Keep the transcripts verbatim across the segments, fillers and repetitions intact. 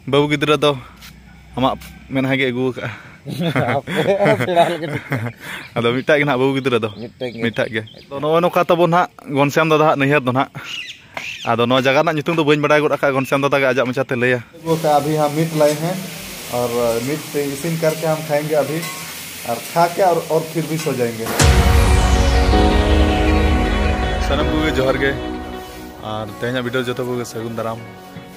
ᱵᱟᱹᱵᱩ ᱜᱤᱫᱽᱨᱟᱹ ᱫᱚ ᱟᱢᱟᱜ ᱢᱮᱫᱦᱟ ᱜᱮ ᱟᱹᱜᱩ ᱟᱠᱟᱫᱼᱟ᱾ ᱟᱫᱚ ᱢᱤᱫᱴᱟᱜ ᱜᱮ ᱱᱟᱦᱟᱜ ᱵᱟᱹᱵᱩ ᱜᱤᱫᱽᱨᱟᱹ ᱫᱚ᱾ ᱢᱤᱫᱴᱟᱝ ᱜᱮ᱾ ᱢᱤᱫᱴᱟᱜ ᱜᱮ᱾ ᱛᱚ, ᱱᱚᱜᱼᱚᱭ ᱱᱚᱝᱠᱟ ᱛᱟᱵᱚᱱ ᱱᱟᱦᱟᱜ ᱜᱷᱚᱱᱥᱭᱟᱢ ᱫᱟᱫᱟ ᱦᱟᱜ ᱱᱟᱹᱭᱦᱟᱹᱨ ᱫᱚ ᱱᱟᱦᱟᱜ᱾ ᱟᱫᱚ ᱱᱚᱣᱟ ᱡᱟᱭᱜᱟ ᱨᱮᱱᱟᱜ ᱧᱩᱛᱩᱢ ᱫᱚ ᱵᱟᱹᱧ ᱵᱟᱰᱟᱭ ᱜᱚᱫ ᱟᱠᱟᱫᱼᱟ, ᱜᱷᱚᱱᱥᱭᱟᱢ ᱫᱟᱫᱟ ᱜᱮ ᱟᱡᱟᱜ ᱢᱚᱪᱟᱛᱮ ᱞᱟᱹᱭᱟ᱾ वो का अभी हम मीट लाए हैं और मीट से इसीन करके हम खाएंगे अभी, और खा के और, और फिर भी सो जाएंगे। ᱥᱟᱱᱟᱢ ᱠᱚᱜᱮ ᱡᱚᱦᱟᱨ ᱜᱮ, ᱟᱨ ᱛᱮᱦᱮᱧᱟᱜ ᱵᱷᱤᱰᱤᱭᱳ ᱡᱚᱛᱚ ᱠᱚᱜᱮ ᱥᱟᱹᱜᱩᱱ ᱫᱟᱨᱟᱢ᱾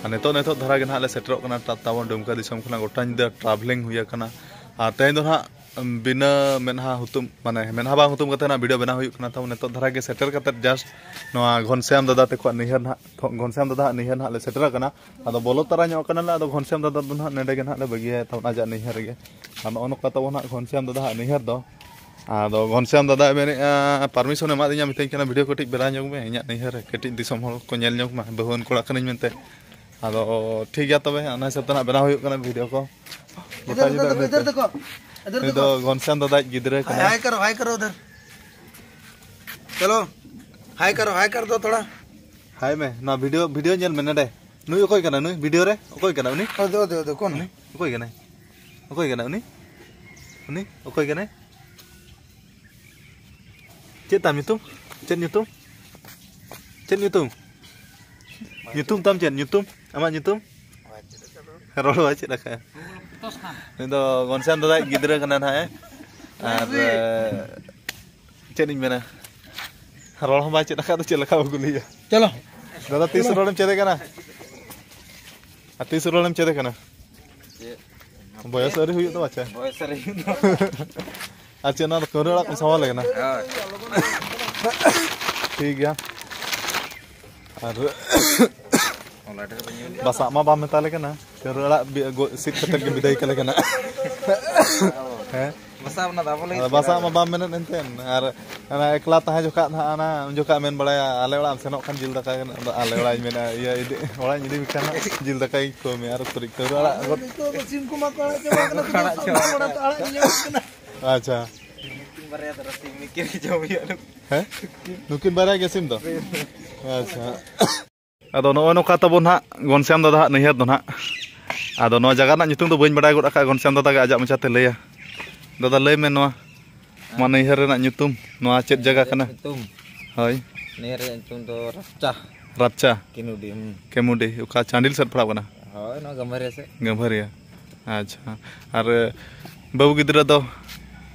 ᱟᱨ ᱱᱤᱛᱚᱜ, ᱱᱤᱛᱚᱜ ᱫᱷᱟᱨᱟ ᱜᱮ ᱱᱟᱦᱟᱜ ᱞᱮ ᱥᱮᱴᱮᱨᱚᱜ ᱠᱟᱱᱟ ᱴᱟ-, ᱛᱟᱵᱚᱱ ᱰᱩᱢᱠᱟ ᱫᱤᱥᱚᱢ ᱠᱷᱚᱱᱟᱜ ᱜᱚᱴᱟ ᱧᱤᱫᱟᱹ ᱴᱨᱟᱵᱷᱮᱞᱤᱝ ᱦᱩᱭ ᱟᱠᱟᱱᱟ᱾ ᱟᱨ ᱛᱮᱦᱮᱧ ᱫᱚ ᱱᱟᱦᱟᱜ ᱵᱤᱱᱟᱹ ᱢᱮᱫᱦᱟ ᱦᱩᱛᱩᱢ, ᱢᱟᱱᱮ ᱢᱮᱫᱦᱟ ᱵᱟᱝ ᱦᱩᱛᱩᱢ ᱠᱟᱛᱮ ᱱᱟᱦᱟᱜ ᱵᱷᱤᱰᱤᱭᱳ ᱵᱮᱱᱟᱣ ᱦᱩᱭᱩᱜ ᱠᱟᱱᱟ᱾ ᱛᱟᱵᱚᱱ ᱱᱤᱛᱚᱜ ᱫᱷᱟᱨᱟ ᱜᱮ ᱥᱮᱴᱮᱨ ᱠᱟᱛᱮ just ᱱᱚᱣᱟ ᱜᱷᱚᱱᱥᱭᱟᱢ ᱫᱟᱫᱟ ᱛᱟᱠᱚᱣᱟᱜ ᱱᱟᱹᱭᱦᱟᱹᱨ ᱱᱟᱦᱟᱜ, ᱜᱷᱚᱱᱥᱭᱟᱢ ᱫᱟᱫᱟ ᱦᱟᱜ ᱱᱟᱹᱭᱦᱟᱹᱨ ᱱᱟᱦᱟᱜ ᱞᱮ ᱥᱮᱴᱮᱨ ᱟᱠᱟᱱᱟ᱾ ᱟᱫᱚ ᱵᱚᱞᱚ ᱛᱟᱨᱟ ᱧᱚᱜ ᱠᱟᱱᱟᱞᱮ᱾ ᱟᱫᱚ ᱜᱷᱚᱱᱥᱭᱟᱢ ᱫᱟᱫᱟ ᱫᱚ ᱱᱟᱦᱟᱜ ᱱᱚᱰᱮ ᱜᱮ ᱱᱟᱦᱟᱜ ᱞᱮ ᱵᱟᱹᱜᱤᱭᱟᱭ ᱛᱟᱵᱚᱱ ᱟᱡᱟᱜ ᱱᱟᱹᱭᱦᱟᱹᱨ ᱨᱮᱜᱮ᱾ ᱟᱨ ᱱᱚᱜᱼᱚ ᱱᱚᱝᱠᱟ ᱛᱟᱵᱚᱱ ᱱᱟᱦᱟᱜ ᱜᱷᱚᱱᱥᱭᱟᱢ ᱫᱟᱫᱟ ᱦᱟᱜ ᱱᱟᱹᱭᱦᱟᱹᱨ ᱫᱚ᱾ ᱟᱫᱚ ᱜᱷᱚᱱᱥᱭᱟᱢ ᱫᱟᱫᱟᱭ ᱢᱮᱱᱮᱫᱼᱟ, ᱯᱟᱨᱢᱤᱥᱚᱱ ᱮᱢᱟᱫᱤᱧᱟ, ᱢᱤᱛᱟᱹᱧ ᱠᱟᱱᱟ ᱵᱷᱤᱰᱤᱭᱳ ᱠᱟᱹᱴᱤᱡ ᱵᱮᱱᱟᱣ ᱧᱚᱜ ᱢᱮ, ᱤᱧᱟᱹᱜ ᱱᱟᱹᱭᱦᱟᱹᱨ ᱨᱮ ᱠᱟᱹᱴᱤᱡ ᱫᱤᱥᱚᱢ ᱦᱚᱲ ᱠᱚ ᱧᱮᱞ ᱧᱚᱜ ᱢᱟ, ᱵᱟᱹᱦᱩᱣᱟᱱ ᱠᱚᱲᱟ ᱠᱟᱹᱱᱟᱹᱧ ᱢᱮᱱᱛᱮ᱾ ᱟᱫᱚ ᱴᱷᱤᱠ ᱜᱮᱭᱟ ᱛᱚᱵᱮ, ᱚᱱᱟ ᱦᱤᱥᱟᱹᱵ ᱛᱮ ᱱᱟᱦᱟᱜ ᱵᱮᱱᱟᱣ ᱦᱩᱭᱩᱜ ᱠᱟᱱᱟ ᱵᱷᱤᱰᱤᱭᱳ ᱠᱚ᱾ ᱜᱚᱴᱟ ᱤᱫᱷᱟᱨ, ᱧᱤᱫᱟᱹ ᱤᱫᱷᱟᱨ, ᱤᱫᱷᱟᱨ ᱫᱮᱠᱷᱳ, ᱤᱫᱷᱟᱨ ᱱᱩᱭ ᱫᱮᱠᱷᱳ᱾ ᱫᱚ ᱜᱷᱚᱱᱥᱭᱟᱢ ᱫᱟᱫᱟ ᱟᱡ ᱜᱤᱫᱽᱨᱟᱹ ᱠᱟᱱᱟᱭ᱾ ᱦᱟᱭ ᱠᱟᱨᱳ, ᱦᱟᱭ ᱠᱟᱨᱳ ᱩᱫᱷᱟᱨ᱾ ᱪᱚᱞᱳ, ᱦᱟᱭ ᱠᱟᱨᱳ, ᱦᱟᱭ ᱠᱟᱨ ᱫᱳ ᱛᱷᱚᱲᱟ᱾ ᱦᱟᱭ ᱢᱮ, ᱱᱚᱣᱟ ᱵᱷᱤᱰᱤᱭᱳ, ᱵᱷᱤᱰᱤᱭᱳ ᱧᱮᱞ ᱢᱮ ᱱᱚᱰᱮ᱾ ᱱᱩᱭ ᱚᱠᱚᱭ ᱠᱟᱱᱟ ᱱᱩᱭ ᱵᱷᱤᱰᱤᱭᱳ ᱨᱮ? ᱚᱠᱚᱭ ᱠᱟᱱᱟ ᱩᱱᱤ? ᱚᱫᱮ, ᱚᱫᱮ, ᱚᱫᱮ, ᱠᱚᱱ? ᱩᱱᱤ ᱚᱠᱚᱭ ᱠᱟᱱᱟᱭ? ᱚᱠᱚᱭ ᱠᱟᱱᱟᱭ ᱩᱱᱤ? ᱩᱱᱤ ᱚᱠᱚᱭ ᱠᱟᱱᱟᱭ? ᱪᱮᱫ ᱛᱟᱢ ᱧᱩᱛᱩᱢ? ᱪᱮᱫ ᱧᱩᱛᱩᱢ? ᱪᱮᱫ ᱧᱩᱛᱩᱢ? ᱧᱩᱛᱩᱢ ᱛᱟᱢ ᱪᱮᱫ? ᱧᱩᱛᱩᱢ? ᱟᱢᱟᱜ ᱧᱩᱛᱩᱢ? ᱨᱚᱲ ᱵᱟᱭ ᱪᱮᱫ ᱟᱠᱟᱫᱼᱟ᱾ ᱩᱱᱤ ᱫᱚ ᱜᱚᱱᱥᱟᱱ ᱫᱟᱫᱟ ᱟᱡ ᱜᱤᱫᱽᱨᱟᱹ ᱠᱟᱱᱟᱭ ᱱᱟᱦᱟᱜ, ᱮ? ᱟᱨ, ᱮ, ᱪᱮᱫ ᱤᱧ ᱢᱮᱱᱟ? ᱨᱚᱲ ᱦᱚᱸ ᱵᱟᱭ ᱪᱮᱫ ᱟᱠᱟᱫ ᱫᱚ ᱪᱮᱫ ᱞᱮᱠᱟ ᱵᱚ ᱠᱩᱞᱤᱭᱮᱭᱟ? ᱪᱚᱞᱚ᱾ ᱫᱟᱫᱟ, ᱛᱤᱥ ᱨᱚᱲᱮᱢ ᱪᱮᱫ ᱟᱠᱟᱱᱟ? ᱟᱨ ᱛᱤᱥ ᱨᱚᱲᱮᱢ ᱪᱮᱫ ᱟᱠᱟᱱᱟ? ᱪᱮᱫ? ᱵᱚᱭᱚᱥ ᱟᱹᱣᱨᱤ ᱦᱩᱭᱩᱜ ᱛᱟᱢᱟ ᱪᱮ? ᱵᱚᱭᱚᱥ ᱟᱹᱣᱨᱤ ᱦᱩᱭᱩᱜ ᱛᱟᱢᱟ᱾ ᱟᱨ ᱪᱮᱫ, ᱚᱱᱟ ᱫᱚ ᱠᱟᱹᱣᱨᱟᱹ ᱟᱲᱟᱜ ᱠᱚᱢ ᱥᱟᱢᱵᱟᱣ ᱞᱮ ᱠᱟᱱᱟ? ᱦᱳᱭ᱾ ᱴᱷᱤᱠ ᱜᱮᱭᱟ᱾ ᱟᱨ ᱚᱱᱟ ᱰᱷᱮᱨ ᱵᱟᱹᱧ ᱧᱩ ᱞᱮᱫᱟ᱾ ᱵᱟᱥᱟᱜ ᱢᱟ ᱵᱟᱢ ᱢᱮᱛᱟ ᱞᱮ ᱠᱟᱱᱟ, ᱠᱟᱹᱣᱨᱟᱹ ᱟᱲᱟᱜ ᱵᱤ-, ᱜᱚ-, ᱥᱤᱫ ᱠᱟᱛᱮ ᱜᱮ ᱵᱤᱫᱟᱹᱭ ᱠᱟᱞᱮ ᱠᱟᱱᱟ᱾ ᱦᱮᱸ? ᱵᱟᱥᱟᱜ ᱚᱱᱟ ᱫᱚ ᱟᱵᱚ ᱞᱟᱹᱜᱤᱫ ᱟᱫᱚ ᱵᱟᱥᱟᱜ ᱛᱮᱭᱟᱨ ᱢᱟ ᱵᱟᱢ ᱢᱮᱱᱮᱫ ᱮᱱᱛᱮ, ᱟᱨ ᱚᱱᱟ ᱮᱠᱞᱟ ᱛᱟᱦᱮᱸ ᱡᱚᱠᱷᱟᱜ ᱱᱟᱦᱟᱜ, ᱚᱱᱟ ᱩᱱ ᱡᱚᱠᱷᱟᱜ ᱢᱮᱱ ᱵᱟᱲᱟᱭᱟ, "ᱟᱞᱮ ᱚᱲᱟᱜ ᱮᱢ ᱥᱮᱱᱚᱜ ᱠᱷᱟᱱ ᱡᱤᱞ ᱫᱟᱠᱟ ᱜᱮ ᱱᱟᱦᱟᱜ", ᱟᱫᱚ ᱟᱞᱮ ᱚᱲᱟᱜ ᱤᱧ ᱢᱮᱱᱟ, ᱤᱭᱟᱹ, ᱤᱫᱤ, ᱚᱲᱟᱜ ᱤᱧ ᱤᱫᱤ ᱢᱮ ᱠᱷᱟᱱ ᱱᱟᱦᱟᱜ ᱡᱤᱞ ᱫᱟᱠᱟ ᱜᱮᱧ ᱠᱚᱢᱮᱭᱟ, ᱟᱨ ᱩᱛᱩᱨᱤᱡ ᱠᱟᱹᱣᱨᱟᱹ ᱟᱲᱟᱜ ᱜᱚᱫ᱾ ᱱᱤᱛᱚᱜ ᱫᱚ ᱥᱤᱢ ᱠᱚᱢᱟ ᱠᱚ ᱟᱲᱟᱜ ᱪᱟᱵᱟ ᱠᱟᱱᱟ, ᱥᱩᱫᱷᱩ ᱟᱲᱟᱜ ᱥᱟᱶᱛᱮ ᱧᱟᱢᱚᱜ ᱠᱟᱱᱟ᱾ ᱟᱪᱪᱷᱟ᱾ ᱱᱩᱠᱤᱱ ᱵᱟᱨᱭᱟ ᱫᱚ ᱨᱟᱥᱮ ᱢᱤᱫ ᱠᱤᱱ ᱡᱚᱢ ᱦᱩᱭᱩᱜᱼᱟ᱾ ᱦᱮᱸ? ᱱᱩᱠᱤᱱ ᱵᱟᱨᱭᱟ ᱜᱮ ᱥᱤᱢ ᱫᱚ? ᱟᱪᱪᱷᱟ᱾ ᱟᱫᱚ ᱱᱚᱜᱼᱚᱭ ᱱᱚᱝᱠᱟ ᱛᱟᱵᱚᱱ ᱱᱟᱦᱟᱜ ᱜᱚᱱᱥᱭᱟᱢ ᱫᱟᱫᱟ ᱦᱟᱜ ᱱᱟᱹᱭᱦᱟᱹᱨ ᱫᱚ ᱱᱟᱦᱟᱜ᱾ ᱟᱫᱚ ᱱᱚᱣᱟ ᱡᱟᱭᱜᱟ ᱨᱮᱱᱟᱜ ᱧᱩᱛᱩᱢ ᱫᱚ ᱵᱟᱹᱧ ᱵᱟᱰᱟᱭ ᱜᱚᱫ ᱟᱠᱟᱫᱼᱟ, ᱜᱷᱚᱱᱥᱭᱟᱢ ᱫᱟᱫᱟ ᱜᱮ ᱟᱡᱟᱜ ᱢᱚᱪᱟᱛᱮ ᱞᱟᱹᱭᱟ᱾ ᱫᱟᱫᱟ, ᱞᱟᱹᱭ ᱢᱮ, ᱱᱚᱣᱟ ᱢᱟ ᱱᱟᱹᱭᱦᱟᱹᱨ ᱨᱮᱱᱟᱜ ᱧᱩᱛᱩᱢ, ᱱᱚᱣᱟ ᱪᱮᱫ ᱡᱟᱭᱜᱟ ᱠᱟᱱᱟ? ᱧᱩᱛᱩᱢ? ᱦᱳᱭ᱾ ᱱᱟᱹᱭᱦᱟᱹᱨ ᱨᱮᱭᱟᱜ ᱧᱩᱛᱩᱢ ᱫᱚ ᱨᱟᱯᱪᱟ᱾ ᱨᱟᱯᱪᱟ? ᱠᱮᱢᱩᱰᱤ, ᱦᱩᱸ᱾ ᱠᱮᱢᱩᱰᱤ, ᱚᱠᱟ ᱪᱟᱱᱰᱤᱞ ᱥᱮᱫ ᱯᱟᱲᱟᱜ ᱠᱟᱱᱟ? ᱦᱳᱭ, ᱱᱚᱣᱟ ᱜᱟᱹᱢᱵᱷᱟᱹᱨᱤᱭᱟᱹ ᱥᱮᱫ᱾ ᱜᱟᱹᱢᱵᱷᱟᱹᱨᱤᱭᱟᱹ᱾ ᱟᱪᱪᱷᱟ᱾ ᱟᱨ ᱵᱟᱹᱵᱩ ᱜᱤᱫᱽᱨᱟᱹ ᱫᱚ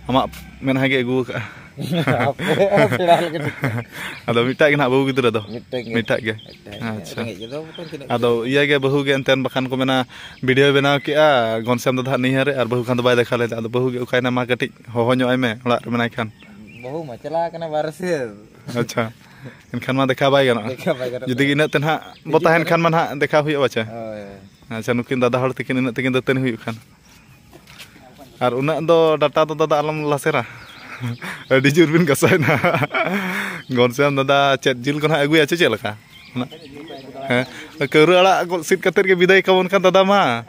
ᱟᱢᱟᱜ ᱢᱮᱫᱦᱟ ᱜᱮ ᱟᱹᱜᱩ ᱟᱠᱟᱫᱼᱟ? ᱦᱟᱯᱮ, ᱯᱮᱲᱟ ᱞᱮᱠᱟ ᱴᱷᱤᱠ᱾ ᱟᱫᱚ ᱢᱤᱫᱴᱟᱜ ᱜᱮ ᱱᱟᱦᱟᱜ ᱵᱟᱹᱵᱩ ᱜᱤᱫᱽᱨᱟᱹ ᱫᱚ? ᱢᱤᱫᱴᱟᱝ ᱜᱮ᱾ ᱢᱤᱫᱴᱟᱜ ᱜᱮ? ᱢᱤᱫᱴᱟᱝ ᱜᱮ᱾ ᱟᱪᱪᱷᱟ᱾ ᱨᱮᱸᱜᱮᱡ ᱜᱮᱫᱚ ᱵᱟᱠᱚ ᱛᱤᱱᱟᱹᱜ ᱟᱫᱚ ᱜᱤᱫᱽᱨᱟᱹ᱾ ᱤᱭᱟᱹ ᱜᱮ ᱵᱟᱹᱦᱩ ᱜᱮ ᱮᱱᱛᱮ, ᱵᱟᱠᱷᱟᱱ ᱠᱚ ᱢᱮᱱᱟ, ᱵᱷᱤᱰᱤᱭᱳᱭ ᱵᱮᱱᱟᱣ ᱠᱮᱜᱼᱟ ᱜᱷᱚᱱᱥᱭᱟᱢ ᱫᱟᱫᱟ ᱦᱟᱸᱜ ᱱᱟᱹᱭᱦᱟᱹᱨ ᱨᱮ, ᱟᱨ ᱵᱟᱹᱦᱩ ᱠᱷᱟᱱ ᱫᱚ ᱵᱟᱭ ᱫᱮᱠᱷᱟᱣ ᱞᱮᱫᱟ᱾ ᱟᱫᱚ ᱵᱟᱹᱦᱩ ᱜᱮ ᱚᱠᱟᱭᱮᱱᱟ ᱢᱟ, ᱠᱟᱹᱴᱤᱡ ᱦᱚᱦᱚ ᱧᱚᱜ ᱟᱭ ᱢᱮ ᱚᱲᱟᱜ ᱨᱮ ᱢᱮᱱᱟᱭ ᱠᱷᱟᱱ᱾ ᱵᱟᱹᱦᱩ ᱢᱟ ᱪᱟᱞᱟᱣ ᱠᱟᱱᱟ ᱵᱟᱨᱦᱮ ᱥᱮᱫ᱾ ᱟᱪᱪᱷᱟ, ᱮᱱᱠᱷᱟᱱ ᱢᱟ ᱫᱮᱠᱷᱟᱣ ᱵᱟᱭ ᱜᱟᱱᱚᱜᱼᱟ᱾ ᱫᱮᱠᱷᱟᱣ ᱵᱟᱭ ᱜᱟᱱᱚᱜ ᱡᱩᱫᱤ ᱠᱟᱱᱟ᱾ ᱤᱱᱟᱹᱜ ᱛᱮ ᱱᱟᱦᱟᱜ ᱵᱚ ᱦᱤᱡᱩᱜ ᱛᱟᱦᱮᱱ ᱠᱟᱱᱟ᱾ ᱠᱷᱟᱱ ᱢᱟ ᱱᱟᱦᱟᱜ ᱫᱮᱠᱷᱟᱣ ᱦᱩᱭᱩᱜᱼᱟ ᱯᱟᱪᱮ᱾ ᱦᱳᱭ, ᱦᱳᱭ᱾ ᱟᱪᱪᱷᱟ, ᱱᱩᱠᱤᱱ ᱫᱟᱫᱟ ᱦᱚᱲ ᱛᱟᱹᱠᱤᱱ ᱤᱱᱟᱹᱜ ᱛᱮᱠᱤᱱ ᱫᱟᱹᱛᱟᱹᱱᱤ ᱦᱩᱭᱩᱜ ᱠᱷᱟᱱ᱾ ᱟᱨ ᱩᱱᱟᱹᱜ ᱫᱚ ᱰᱟᱴᱟ ᱫᱚ ᱫᱟᱫᱟ ᱟᱞᱚᱢ ᱞᱟᱥᱮᱨᱟ᱾ ᱟᱹᱰᱤ ᱡᱳᱨ ᱵᱤᱱ ᱜᱟᱥᱟᱭᱮᱱᱟ᱾ ᱜᱷᱚᱱᱥᱭᱟᱢ ᱫᱟᱫᱟ ᱪᱮᱫ ᱡᱤᱞ ᱠᱚ ᱱᱟᱦᱟᱜ ᱟᱹᱜᱩᱭᱟ ᱪᱮ ᱪᱮᱫ ᱞᱮᱠᱟ? ᱦᱮᱸ, ᱠᱟᱹᱣᱨᱟᱹ ᱟᱲᱟᱜ ᱜᱚᱫ ᱥᱤᱫ ᱠᱟᱛᱮᱫ ᱜᱮ ᱵᱤᱫᱟᱹᱭ ᱠᱟᱵᱚᱱ ᱠᱷᱟᱱ ᱫᱟᱫᱟ ᱢᱟ᱾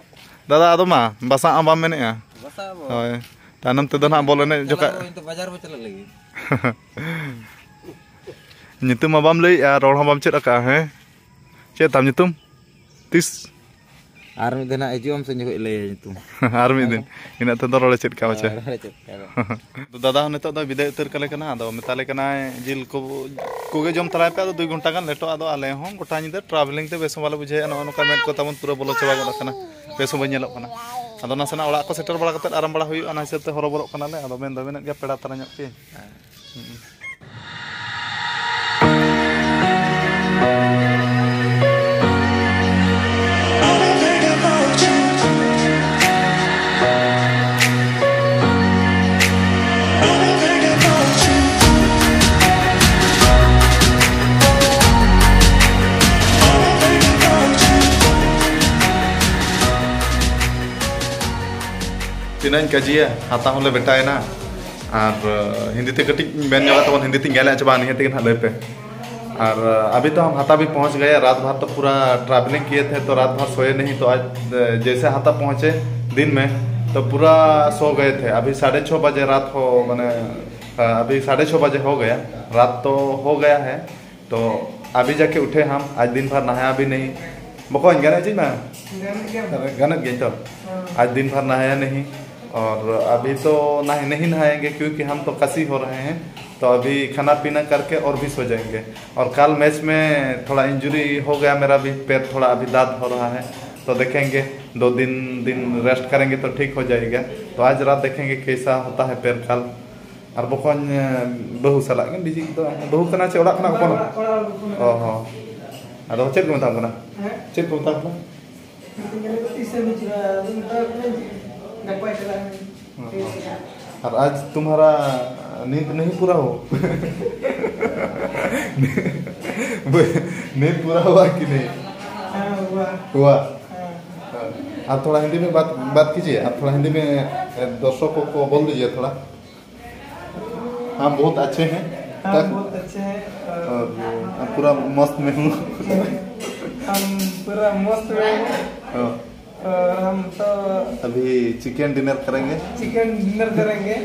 ᱫᱟᱫᱟ, ᱟᱫᱚ ᱢᱟ, ᱵᱟᱥᱟᱜ ᱦᱚᱸ ᱵᱟᱢ ᱢᱮᱱᱮᱜᱼᱟ᱾ ᱵᱟᱥᱟᱜ ᱟᱵᱚ᱾ ᱦᱳᱭ, ᱛᱟᱭᱱᱚᱢ ᱛᱮᱫᱚ ᱱᱟᱦᱟᱜ ᱵᱚᱞ ᱮᱱᱮᱡ ᱪᱟᱞᱟᱜ ᱡᱚᱠᱷᱟᱡ᱾ ᱟᱵᱚ, ᱱᱤᱛᱚᱜ ᱵᱟᱡᱟᱨ ᱵᱚ ᱪᱟᱞᱟᱜ ᱞᱟᱹᱜᱤᱫ᱾ ᱧᱩᱛᱩᱢ ᱢᱟ ᱵᱟᱢ ᱞᱟᱹᱭᱮᱜᱼᱟ, ᱨᱚᱲ ᱦᱚᱸ ᱵᱟᱢ ᱪᱮᱫ ᱟᱠᱟᱜᱼᱟ, ᱦᱮᱸ? ᱪᱮᱫ ᱛᱟᱢ ᱧᱩᱛᱩᱢ? ᱛᱤᱥ? ᱟᱨ ᱢᱤᱫ ᱫᱤᱱ ᱦᱟᱸᱜ ᱦᱤᱡᱩᱜ ᱟᱢ ᱥᱮ, ᱩᱱ ᱡᱚᱠᱷᱚᱡ ᱞᱟᱹᱭᱟ ᱧᱩᱛᱩᱢ᱾ ᱟᱨ ᱢᱤᱫ ᱫᱤᱱ᱾ ᱤᱱᱟᱹᱜ ᱛᱮᱫᱚ ᱨᱚᱲᱮ ᱪᱮᱫ ᱠᱟᱜᱼᱟ ᱯᱟᱪᱮ᱾ ᱦᱳᱭ, ᱨᱚᱲᱮ ᱪᱮᱫ ᱠᱟᱜᱼᱟ᱾ ᱫᱟᱫᱟ ᱦᱚᱸ ᱱᱤᱛᱚᱜ ᱫᱚ ᱵᱤᱫᱟᱹᱭ ᱩᱛᱟᱹᱨ ᱠᱟᱞᱮ ᱠᱟᱱᱟ, ᱟᱫᱚ ᱢᱮᱛᱟᱞᱮ ᱠᱟᱱᱟᱭ, "ᱡᱤᱞ ᱠᱚ, ᱠᱚᱜᱮ ᱡᱚᱢ ᱛᱟᱨᱟᱭ ᱯᱮ, ᱟᱫᱚ ᱫᱩᱭ ᱜᱷᱚᱱᱴᱟ ᱜᱟᱱ ᱞᱮᱴᱚᱜᱼᱟ, ᱟᱫᱚ ᱟᱞᱮ ᱦᱚᱸ ᱜᱚᱴᱟ ᱧᱤᱫᱟᱹ ᱴᱨᱟᱵᱷᱮᱞᱤᱝ ᱛᱮ ᱵᱮᱥ ᱦᱚᱸ ᱵᱟᱞᱮ ᱵᱩᱡᱷᱟᱹᱣᱮᱫᱼᱟ, ᱱᱚᱜᱼᱚ ᱱᱚᱝᱠᱟ ᱢᱮᱫ ᱠᱚ ᱛᱟᱵᱚᱱ ᱯᱩᱨᱟᱹ ᱵᱚᱞᱚ ᱪᱟᱵᱟ ᱜᱚᱫ ᱟᱠᱟᱱᱟ, ᱵᱮᱥ ᱦᱚᱸ ᱵᱟᱹᱧ ᱧᱮᱞᱚᱜ ᱠᱟᱱᱟ᱾ ᱟᱫᱚ ᱱᱟᱥᱮᱱᱟᱜ ᱚᱲᱟᱜ ᱠᱚ ᱥᱮᱴᱮᱨ ᱵᱟᱲᱟ ᱠᱟᱛᱮᱫ ᱟᱨᱟᱢ ᱵᱟᱲᱟ ᱦᱩᱭᱩᱜᱼᱟ, ᱚᱱᱟ ᱦᱤᱥᱟᱹᱵ ᱛᱮ ᱦᱚᱨᱚᱵᱚᱨᱚᱜ ᱠᱟᱱᱟᱞᱮ, ᱟᱫᱚ ᱢᱮᱱ ᱫᱚ ᱢᱮᱱᱮᱫ ᱜᱮᱭᱟ ᱯᱮᱲᱟ ᱛᱟᱨᱟ ᱧᱚᱜ ᱯᱮ᱾ ᱦᱮᱸ᱾ ᱦᱩᱸ᱾ ᱛᱤᱱᱟᱹᱜ ᱤᱧ ᱠᱟᱹᱡᱤᱭᱟ, ᱦᱟᱛᱟᱣ ᱦᱚᱸᱞᱮ ᱵᱮᱴᱟᱭᱮᱱᱟ᱾ ᱟᱨ, ᱟᱸ, ᱦᱤᱱᱫᱤ ᱛᱮ ᱠᱟᱹᱴᱤᱡ ᱢᱮᱱ ᱧᱚᱜ ᱛᱟᱵᱚᱱ, ᱦᱤᱱᱫᱤ ᱛᱮᱧ ᱜᱟᱭᱟᱱ ᱟᱪᱪᱷᱟ ᱵᱟᱝ, ᱱᱤᱭᱟᱹ ᱛᱮᱜᱮ ᱱᱟᱦᱟᱜ ᱞᱟᱹᱭ ᱯᱮ᱾ ᱟᱨ, ᱟᱸ, अभी तो हम हाता भी पहुंच गए, रात भर तो पूरा ट्रैवलिंग किए थे, तो रात भर सोए नहीं, तो आज, अ, जैसे हाता पहुंचे दिन में, तो पूरा सो गए थे। अभी साढ़े छः बजे रात हो, मैंने, अ, अभी साढ़े छः बजे हो गया, रात तो हो गया है, तो अभी जाके उठे हम, आज दिन भर नहाया भी नहीं, ᱵᱚᱠᱚᱧ, ᱜᱟᱱᱮᱫ ᱪᱮᱫ ᱢᱟ? ᱜᱟᱱᱮᱫ ᱜᱮᱭᱟᱢ? ᱜᱟᱱᱮᱫ ᱜᱤᱭᱟᱹᱧ ᱛᱚ᱾ ᱦᱮᱸ᱾ आज दिन भर नहाया नहीं, और अभी तो नहाए, नहीं नहाएंगे, क्योंकि हम तो काशी हो रहे हैं। तो अभी खाना पीना करके और भी सो जाएंगे। और कल मैच में थोड़ा इंजरी हो गया मेरा भी, पैर थोड़ा अभी दर्द हो रहा है, तो देखेंगे, दो दिन दिन रेस्ट करेंगे तो ठीक हो जाएगा। तो आज रात देखेंगे कैसा होता है पैर कल। ᱟᱨ ᱵᱚᱠᱚᱧ, ᱵᱟᱹᱦᱩ ᱥᱟᱞᱟᱜ ᱜᱮ ᱵᱤᱡᱤ ᱫᱚ᱾ ᱵᱟᱹᱦᱩ ᱠᱟᱱᱟ ᱪᱮ ᱚᱲᱟᱜ ᱠᱷᱚᱱᱟᱜ ᱦᱚᱯᱚᱱ? ᱚᱲᱟᱜ, ᱚᱲᱟᱜ ᱦᱚᱲ ᱠᱚ ᱢᱮᱱᱟ᱾ ᱚ ᱦᱚᱸ᱾ ᱟᱫᱚ ᱪᱮᱫ ᱠᱚ ᱢᱮᱛᱟᱢ ᱠᱟᱱᱟ? ᱦᱮᱸ? ᱪᱮᱫ ᱠᱚ ᱢᱮᱛᱟᱢ ᱠᱟᱱᱟ? ᱢᱤᱛᱟᱹᱧ ᱠᱟᱱᱟ ᱠᱚ, "ᱛᱤᱥᱮᱢ ᱦᱤᱡᱩᱜᱼᱟ?" ᱟᱫᱚ ᱢᱮᱛᱟ ᱠᱚ ᱠᱟᱹᱱᱟᱹᱧ, "ᱜᱟᱯᱟ ᱪᱟᱞᱟᱜ ᱟᱹᱧ᱾" ᱦᱚᱸ, ᱦᱚᱸ᱾ ᱟᱨ ᱟᱡ ᱛᱩᱢᱦᱟᱨᱟ ᱱᱤᱸᱫ ᱱᱟᱦᱤᱸ ᱯᱩᱨᱟ ᱦᱩᱣᱟ? नींद पूरा हुआ कि नहीं? हाँ, हुआ। हुआ? हाँ। हाँ। आप थोड़ा हिंदी में बात, बात कीजिए। आप थोड़ा हिंदी में, ए, दर्शकों को बोल दीजिए थोड़ा। हम बहुत अच्छे हैं। हम तक बहुत अच्छे हैं और और हम पूरा मस्त में हूँ। हम पूरा मस्त में हैं। हाँ। और हम तो अभी चिकन डिनर करेंगे। चिकन डिनर करेंगे,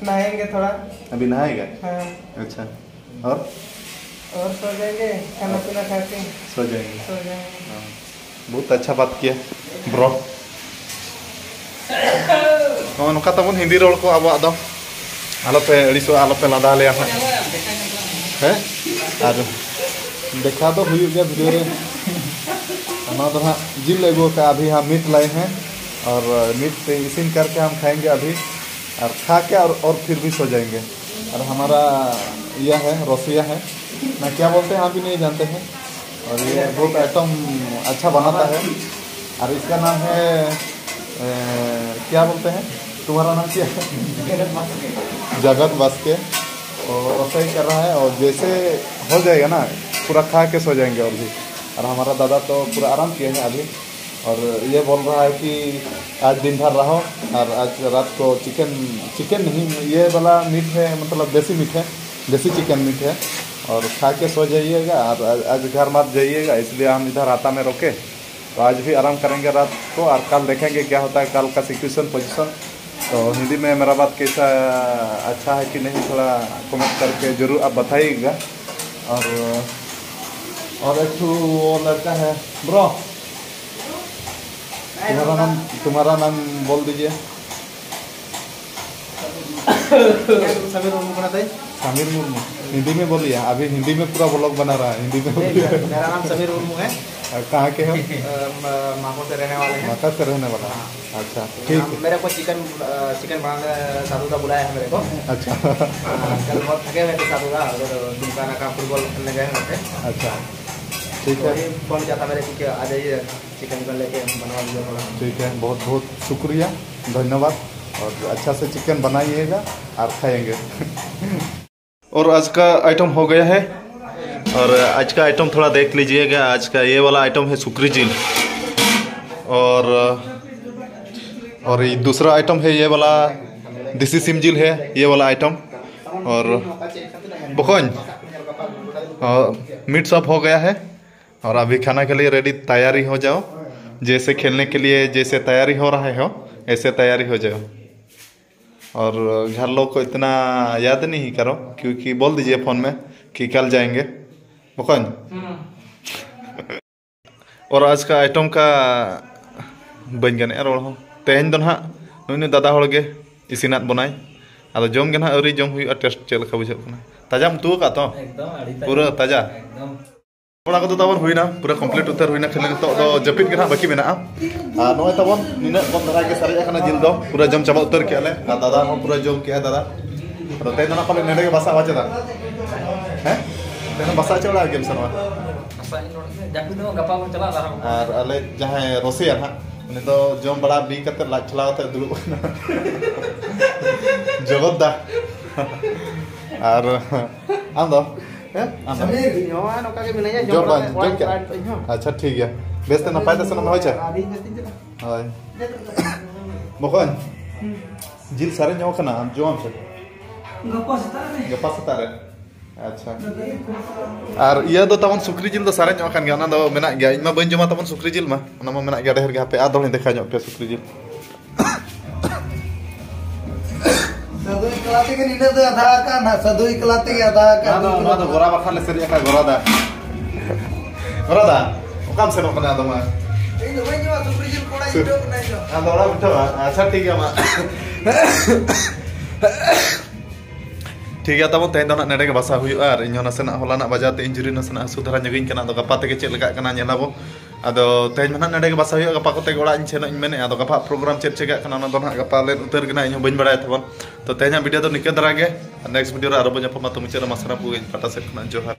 नहाएंगे थोड़ा। अभी नहाएगा? हाँ। अच्छा। और? और सो जाएंगे, खाना पीना खा के। सो जाएंगे। सो जाएंगे। हाँ। बहुत अच्छा बात किया, bro। ᱱᱚᱜᱼᱚ ᱱᱚᱝᱠᱟ ᱛᱟᱵᱚᱱ ᱦᱤᱱᱫᱤ ᱨᱚᱲ ᱠᱚ ᱟᱵᱚᱣᱟᱜ ᱫᱚ᱾ ᱟᱞᱚᱯᱮ ᱟᱹᱲᱤᱥᱚᱜᱼᱟ, ᱟᱞᱚᱯᱮ ᱞᱟᱸᱫᱟ ᱟᱞᱮᱭᱟ ᱦᱟᱸᱜ᱾ ᱦᱮᱸ? ᱟᱨ ᱫᱮᱠᱷᱟ ᱫᱚ ᱦᱩᱭᱩᱜ ᱜᱮᱭᱟ ᱵᱷᱤᱰᱤᱭᱳ ᱨᱮ᱾ ᱚᱱᱟ ᱫᱚ ᱦᱟᱸᱜ ᱡᱤᱞ ᱞᱮ ᱟᱹᱜᱩ ᱟᱠᱟᱫᱼᱟ, ᱟᱵᱷᱤ ᱦᱟᱸᱜ ᱢᱤᱴ ᱞᱟᱭᱮ ᱦᱮᱸ᱾ ᱟᱨ ᱢᱤᱴ ᱛᱮ ᱤᱥᱤᱱ ᱠᱟᱨᱠᱮ ᱦᱟᱢ ᱠᱷᱟᱭᱮᱸᱜᱮ ᱟᱵᱷᱤ᱾ ᱟᱨ ᱠᱷᱟ ᱠᱮ ᱟᱨ, ᱟᱨ ᱯᱷᱤᱨ ᱵᱷᱤ ᱥᱳ ᱡᱟᱭᱮᱸᱜᱮ᱾ ᱟᱨ ᱦᱟᱢᱟᱨᱟ ᱤᱭᱟ ᱦᱮ, ᱨᱚᱥᱤᱭᱟ ᱦᱮ, ᱱᱟ ᱠᱭᱟ ᱵᱚᱞᱛᱮ ᱦᱮᱸ, ᱟᱵᱷᱤ ᱱᱟᱦᱤᱸ ᱡᱟᱱᱛᱮ ᱦᱮᱸ᱾ ᱟᱨ ᱭᱮ ᱵᱚᱦᱩᱛ ᱟᱭᱴᱚᱢ ᱟᱪᱪᱷᱟ ᱵᱟᱱᱟᱛᱟ ᱦᱮ᱾ ᱟᱨ ᱤᱥᱠᱟ ᱱᱟᱢ ᱦᱮ, ᱮ, ᱠᱭᱟ ᱵᱚᱞᱛᱮ ᱦᱮᱸ? ᱛᱩᱢᱦᱟᱨᱟ ᱱᱟᱢ ᱠᱭᱟ ᱦᱮ? जगत बास्के। और रसोई कर रहा है और जैसे हो जाएगा ना, पूरा खा के सो जाएंगे और भी। और हमारा दादा तो पूरा आराम किए हैं अभी। और ये बोल रहा है कि आज दिन भर रहो और आज रात को चिकन, चिकन नहीं, ये वाला मीट है, मतलब देसी मीट है, देसी चिकन मीट है। और खा के सो जाइएगा और आज, आज घर मत जाइएगा, इसलिए हम इधर हाता में रोके। तो आज भी आराम करेंगे रात को और कल देखेंगे क्या होता है कल का सिचुएशन पोजीशन। तो हिंदी में मेरा बात कैसा, अच्छा है कि नहीं, थोड़ा कमेंट करके ज़रूर आप बताइएगा। और और एक ठो वो लड़का है, ब्रो, तुम्हारा नाम, तुम्हारा नाम बोल दीजिए। समीर मुर्मू का था। समीर मुर्मू। हिंदी में बोलिए, अभी हिंदी में पूरा व्लॉग बना रहा है, हिंदी में बोलिए। मेरा नाम समीर मुर्मू है। और कहाँ के हो? अ, म-, माको से रहने वाले हैं। माको से रहने वाला। हाँ। अच्छा, ठीक है। मेरे को चिकन, अ, चिकन बनाने साधु दा बुलाया है मेरे को। अच्छा। हाँ, कल बहुत थके हुए थे साधु दा, उधर दुमकाना का फुटबॉल खेलने गए हुए थे। अच्छा, ठीक है। वही फोन किया था मेरे को कि आ जाइए, चिकन को लेके बनवा दीजिए थोड़ा। ठीक है, बहुत बहुत शुक्रिया, धन्यवाद। और अच्छा से चिकन बनाइएगा और खाएंगे। और आज का आइटम हो गया है। और आज का आइटम थोड़ा देख लीजिएगा। आज का ये वाला आइटम है सुकरी झील, और और ये दूसरा आइटम है ये वाला देसी सिम झील है, ये वाला आइटम। और बकौन, मीट सब हो गया है। और अभी खाना के लिए रेडी, तैयारी हो जाओ। जैसे खेलने के लिए जैसे तैयारी हो रहा है हो, ऐसे तैयारी हो जाओ। और घर लोग को इतना याद नहीं करो, क्योंकि बोल दीजिए फोन में कि कल जाएंगे। बकौन? और आज का आइटम का ᱵᱟᱹᱧ ᱜᱟᱱᱮᱜᱼᱟ ᱨᱚᱲ ᱦᱚᱸ᱾ ᱛᱮᱦᱮᱧ ᱫᱚ ᱱᱟᱦᱟᱜ ᱱᱩᱭ ᱱᱩᱭ ᱫᱟᱫᱟ ᱦᱚᱲ ᱜᱮ ᱤᱥᱤᱱᱟᱫ ᱵᱚᱱᱟᱭ᱾ ᱟᱫᱚ ᱡᱚᱢ ᱜᱮ ᱱᱟᱦᱟᱜ ᱟᱹᱣᱨᱤ ᱡᱚᱢ ᱦᱩᱭᱩᱜᱼᱟ, ᱴᱮᱥᱴ ᱪᱮᱫ ᱞᱮᱠᱟ ᱵᱩᱡᱷᱟᱹᱜ ᱠᱟᱱᱟ᱾ ᱛᱟᱡᱟᱢ ᱩᱛᱩ ᱟᱠᱟᱫ ᱛᱚ? ᱮᱠᱫᱚᱢ ᱟᱹᱰᱤ ᱛᱟᱡᱟ᱾ ᱯᱩᱨᱟᱹ ᱛᱟᱡᱟ? ᱮᱠᱫᱚᱢ᱾ ᱠᱚᱲᱟ ᱠᱚᱫᱚ ᱛᱟᱵᱚᱱ ᱦᱩᱭᱱᱟ, ᱯᱩᱨᱟᱹ ᱠᱚᱢᱯᱞᱤᱴ ᱩᱛᱟᱹᱨ ᱦᱩᱭᱱᱟ᱾ ᱠᱷᱟᱹᱞᱤ ᱱᱤᱛᱚᱜ ᱫᱚ ᱡᱟᱹᱯᱤᱫ ᱜᱮ ᱱᱟᱦᱟᱜ ᱵᱟᱹᱠᱤ ᱢᱮᱱᱟᱜᱼᱟ᱾ ᱟᱨ ᱱᱚᱜᱼᱚᱭ ᱛᱟᱵᱚᱱ ᱱᱤᱱᱟᱹᱜ ᱵᱚᱱ ᱫᱷᱟᱨᱟ ᱜᱮ ᱥᱟᱨᱮᱡ ᱟᱠᱟᱱᱟ ᱡᱤᱞ ᱫᱚ, ᱯᱩᱨᱟᱹ ᱡᱚᱢ ᱪᱟᱵᱟ ᱩᱛᱟᱹᱨ ᱠᱮᱜᱼᱟ ᱞᱮ᱾ ᱟᱨ ᱫᱟᱫᱟ ᱦᱚᱸ ᱯᱩᱨᱟᱹ ᱡᱚᱢ ᱠᱮᱜᱼᱟ ᱫᱟᱫᱟ᱾ ᱟᱫᱚ ᱛᱮᱦᱮᱧ ᱫᱚ ᱱᱟᱦᱟᱜ ᱯᱟᱞᱮ ᱱᱚᱸᱰᱮ ᱜᱮ ᱵᱟᱥᱟ ᱦᱚᱪᱚ ᱫᱟ᱾ ᱦᱮᱸ? ᱛᱮᱦᱮᱧ ᱫᱚ ᱵᱟᱥᱟ ᱦᱚᱪᱚ ᱚᱲᱟᱜ ᱜᱮᱢ ᱥᱮᱱᱚᱜᱼᱟ? ᱵᱟᱥᱟ ᱤᱧ ᱱᱚᱰᱮ ᱜᱮ᱾ ᱡᱟᱹᱯᱤᱫ ᱫᱚ ᱜᱟᱯᱟ ᱵᱚᱱ ᱪᱟᱞᱟᱜᱼᱟ ᱟᱨᱦᱚᱸ᱾ ᱟᱨ ᱟᱞᱮ ᱡᱟᱦᱟᱸᱭ ᱨᱚᱥᱤᱭᱟ ᱱᱟᱦᱟᱜ, ᱩᱱᱤ ᱫᱚ ᱡᱚᱢ ᱵᱟᱲᱟ ᱵᱤ ᱠᱟᱛᱮ ᱞᱟᱡ ᱴᱷᱮᱞᱟᱣ ᱠᱟᱛᱮ ᱫᱩᱲᱩᱵ ᱟᱠᱟᱱᱟ᱾ ᱡᱚᱜᱚᱛ ᱫᱟ᱾ ᱟᱨ ᱟᱢ ᱫᱚ? ᱦᱮᱸ? ᱟᱢ ᱫᱚ? ᱥᱟᱢᱤᱨ, ᱤᱧ ᱦᱚᱸ ᱱᱚᱝᱠᱟ ᱜᱮ ᱢᱤᱱᱟᱹᱧᱟ, ᱡᱚᱢ ᱡᱚᱢ ᱵᱟᱲᱟ ᱵᱟᱲᱟ ᱡᱚᱢ ᱠᱮᱫ? ᱠᱮᱫ ᱟᱹᱧ ᱦᱚᱸ᱾ ᱟᱪᱪᱷᱟ, ᱴᱷᱤᱠ ᱜᱮᱭᱟ᱾ ᱵᱮᱥ ᱛᱮ ᱱᱟᱯᱟᱭ ᱛᱮ ᱥᱮᱱᱚᱜ ᱢᱮ, ᱦᱳᱭ ᱪᱮ? ᱟᱨ ᱤᱧ ᱡᱟᱹᱥᱛᱤᱧ ᱪᱟᱞᱟᱜᱼᱟ᱾ ᱦᱳᱭ᱾ ᱵᱚᱠᱚᱧ, ᱡᱤᱞ ᱥᱟᱨᱮᱡ ᱧᱚᱜ ᱠᱟᱱᱟ, ᱟᱢ ᱡᱚᱢ ᱥᱮ? ᱜᱟᱯᱟ ᱥᱮᱛᱟᱜ ᱨᱮ᱾ ᱜᱟᱯᱟ ᱥᱮᱛᱟᱜ ᱨᱮ? ᱟᱪᱪᱷᱟ᱾ ᱟᱨ ᱤᱭᱟᱹ ᱫᱚ ᱛᱟᱵᱚᱱ ᱥᱩᱠᱨᱤ ᱡᱤᱞ ᱫᱚ ᱥᱟᱨᱮᱡ ᱧᱚᱜ ᱟᱠᱟᱱ ᱜᱮᱭᱟ, ᱚᱱᱟ ᱫᱚ ᱢᱮᱱᱟᱜ ᱜᱮᱭᱟ᱾ ᱤᱧ ᱢᱟ ᱵᱟᱹᱧ ᱡᱚᱢᱟ ᱛᱟᱵᱚᱱ ᱥᱩᱠᱨᱤ ᱡᱤᱞ ᱢᱟ, ᱚᱱᱟ ᱢᱟ ᱢᱮᱱᱟᱜ ᱜᱮᱭᱟ ᱰᱷᱮᱨ ᱜᱮ᱾ ᱦᱟᱯᱮ ᱟᱨ ᱫᱚᱦᱲᱮᱧ ᱫᱮᱠᱷᱟᱣ ᱧᱚᱜ ᱯᱮᱭᱟ ᱥᱩᱠᱨᱤ ᱡᱤᱞ᱾ ᱥᱟᱹᱫᱷᱩ ᱮᱠᱞᱟ ᱛᱮᱜᱮ ᱱᱤᱱᱟᱹᱜ ᱫᱚ ᱟᱫᱷᱟ ᱟᱠᱟᱱ ᱦᱟᱸᱜ, ᱥᱟᱹᱫᱷᱩ ᱮᱠᱞᱟ ᱛᱮᱜᱮ ᱟᱫᱷᱟ ᱟᱠᱟᱱ᱾ ᱱᱚᱣᱟ ᱫᱚ, ᱱᱚᱣᱟ ᱫᱚ ᱜᱚᱨᱟ ᱵᱟᱠᱷᱨᱟ ᱞᱮ ᱥᱟᱨᱮᱡ ᱟᱠᱟᱫ, ᱜᱚᱨᱟ ᱫᱟ᱾ ᱵᱚᱨᱟᱫᱟ, ᱚᱠᱟᱢ ᱥᱮᱱᱚᱜ ᱠᱟᱱᱟ ᱟᱫᱚ ᱢᱟ? ᱤᱧ ᱫᱚ ᱵᱟᱹᱧ ᱡᱚᱢᱟ, ᱥᱩᱠᱨᱤ ᱡᱤᱞ ᱠᱚᱲᱟᱧ ᱥᱩ- ᱩᱴᱷᱟᱹᱣ ᱠᱟᱱᱟ ᱤᱧ ᱫᱚ᱾ ᱟᱫᱚ ᱚᱲᱟᱜ ᱩᱴᱷᱟᱹᱣᱟ? ᱟᱪᱪᱷᱟ, ᱴᱷᱤᱠ ᱜᱮᱭᱟ ᱢᱟ᱾ ᱴᱷᱤᱠ ᱜᱮᱭᱟ ᱛᱟᱵᱚ, ᱛᱮᱦᱮᱧ ᱫᱚ ᱱᱟᱜ ᱱᱚᱰᱮ ᱜᱮ ᱵᱟᱥᱟ ᱦᱩᱭᱩᱜᱼᱟ᱾ ᱟᱨ ᱤᱧ ᱦᱚᱸ ᱱᱟᱥᱮᱱᱟᱜ ᱦᱚᱞᱟᱱᱟᱜ ᱵᱟᱡᱟᱨ ᱛᱮ injury ᱱᱟᱥᱮᱱᱟᱜ ᱦᱟᱹᱥᱩ ᱫᱷᱟᱨᱟ ᱧᱚᱜᱤᱧ ᱠᱟᱱᱟ᱾ ᱟᱫᱚ ᱜᱟᱯᱟ ᱛᱮᱜᱮ ᱪᱮᱫ ᱞᱮᱠᱟᱜ ᱠᱟᱱᱟ ᱧᱮᱞᱟᱵᱚ᱾ ᱟᱫᱚ ᱛᱮᱦᱮᱧ ᱢᱟ ᱱᱟᱜ ᱱᱚᱰᱮ ᱜᱮ ᱵᱟᱥᱟ ᱦᱩᱭᱩᱜᱼᱟ, ᱜᱟᱯᱟ ᱠᱚᱛᱮ ᱜᱮ ᱚᱲᱟᱜ ᱤᱧ ᱥᱮᱱᱚᱜ ᱤᱧ ᱢᱮᱱᱮᱫᱼᱟ᱾ ᱟᱫᱚ ᱜᱟᱯᱟ program ᱪᱮᱫ ᱪᱤᱠᱟᱹᱜ ᱠᱟᱱᱟ ᱚᱱᱟ ᱫᱚ ᱱᱟᱜ ᱜᱟᱯᱟ ᱞᱮ ᱩᱛᱟᱹᱨ ᱜᱮ ᱱᱟᱜ, ᱤᱧ ᱦᱚᱸ ᱵᱟᱹᱧ ᱵᱟᱲᱟᱭᱟ ᱛᱟᱵᱚᱱ᱾ ᱛᱚ ᱛᱮᱦᱮᱧᱟᱜ video ᱫᱚ ᱱᱤᱝᱠᱟᱹ ᱫᱷᱟᱨᱟ ᱜᱮ, ᱟᱨ next video ᱨᱮ ᱟᱨᱚ ᱵᱚᱱ ᱧᱟᱯᱟᱢᱟ᱾ ᱛᱚ ᱢᱩᱪᱟᱹᱫ ᱨᱮ ᱢᱟ ᱥᱟᱱᱟᱢ ᱠᱚᱜᱮ ᱤᱧ ᱯᱟᱦᱴᱟ ᱥᱮᱫ ᱠᱷᱚᱱᱟᱜ ᱡᱚᱦᱟᱨ᱾